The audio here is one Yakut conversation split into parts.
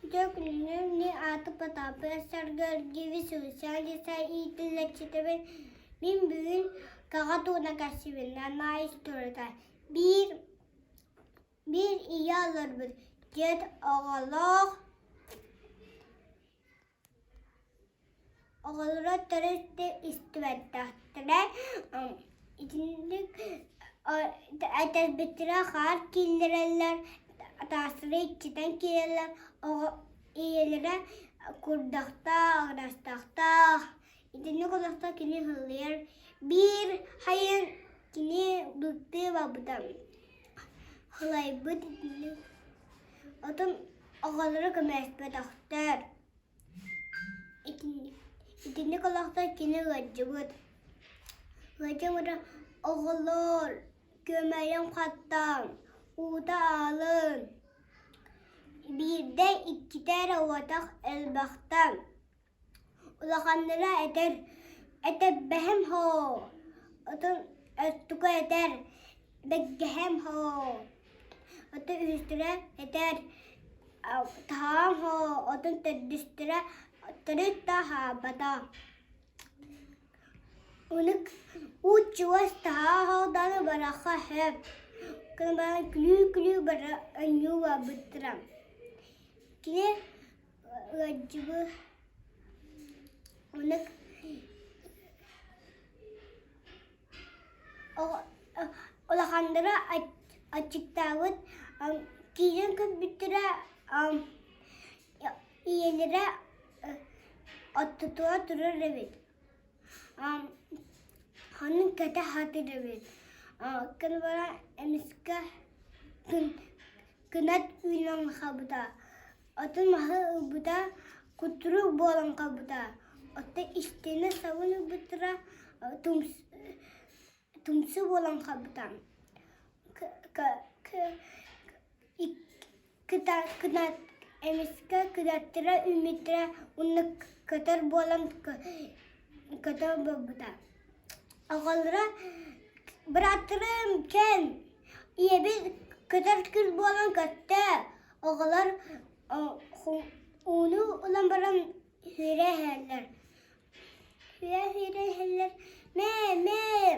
Үтүө күнүнэн мин аатым Потапов Саргы Георгиевич Сулусян Лиса иитиллээччитэбин. Мин бүгүн Каҕа тууна кэпсиибин Нана историята. Биир биир ийэ олорбут, дьиэт оҕолоох Оҕолоро төрүт истибэтэхтэрэ, итинник этэрбиттэрэ хаар киллэрэллэр, таастары иччитэн киирэллэр, оҕо ийэлэрэ курдахтаах, ырастахтаах, итинник олохто кини һыллыйар. Биир хайын кини быктыы барбыта, һылайбыт итинник. Отон оҕолоро көмөлөспөтөхтөр. Итинник олохтон кини ыалдьыбыт. Ыалдьан баран оҕолоор, күөмэйим хаттаан, уута аалын. Биирдэ, иккитэ эрэ уотах элбэхтэ. Улаханнара этэр, этэрбэһим һоо, отон өттүкэ этэр, бэггэһэм һоо. Оттон үһүстэрэ этэр, таһаам һоо, отон төрдүстэрэ төрүт да хаалбата. Ону уу чугас таһаа һоҕдааны барахха сөп. Гынан баран күлүү-күлүү бара өнньүү барбыттара. Кини ыалдьыбыт Ону Улаханнара аччыктаабыт, киирэн көрбүттэрэ ийэлэрэ ортотугар турар эбит, ханнык кэтэ сатыыр эбит. Кини баран эмискэ кынат үүнэн хаалбыта. Отун маһы ылбыта, кутурук буолан хаалбыта. Оттон истиэнэ сабын ылбыттара тумсу буолан хаалбыта. Эмискэ кынаттара үүммүттэрэ уонна көтөр буолан көтөр буолбута. Оҕолоро бырааттарым кэл, ийэбит көтөр күл буолан көттө, Оҕолор ууну ылан баран сүүрэ иһэллэр. Сүүрэ-сүүрэ иһэллэр мээ мээ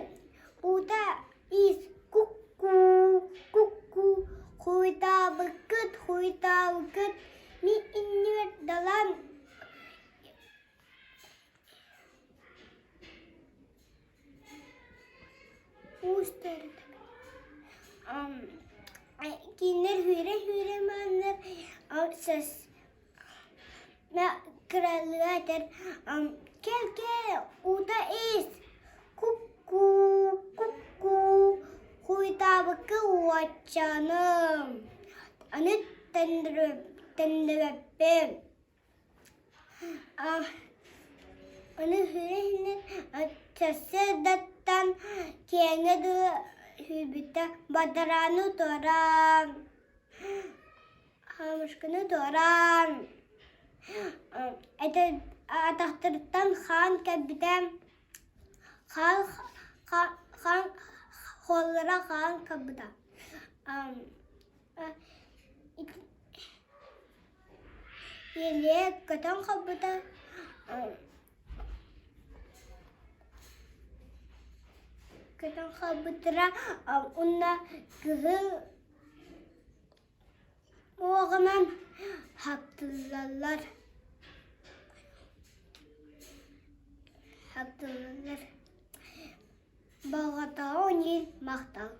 уута иис куккуу куккуу хуйтаабыккыт хуйтаабыккыт мин иннибэр далан Кинилэр сүүрэ-сүүрэ мааннар кыралыга этэр кэл кэл уута ис куккуу куккуу хуйтаабыкка уоччаным аны төннүбэппин Ону сүүрэ сарсыардаттан киэҥҥэ дылы сүүрбүтэ бадарааны туораан, хаамысканы туораан, атахтарыттан хаан кэлбитэ, хаан холлоро хаан кэлбитэ. Еле көтөн хаалбыта көтөн хаалбыттара уонна кыһыл уоҕунан хаптыллаллар хаптыллаллар. Баҕатаҕа оонньуур махтал.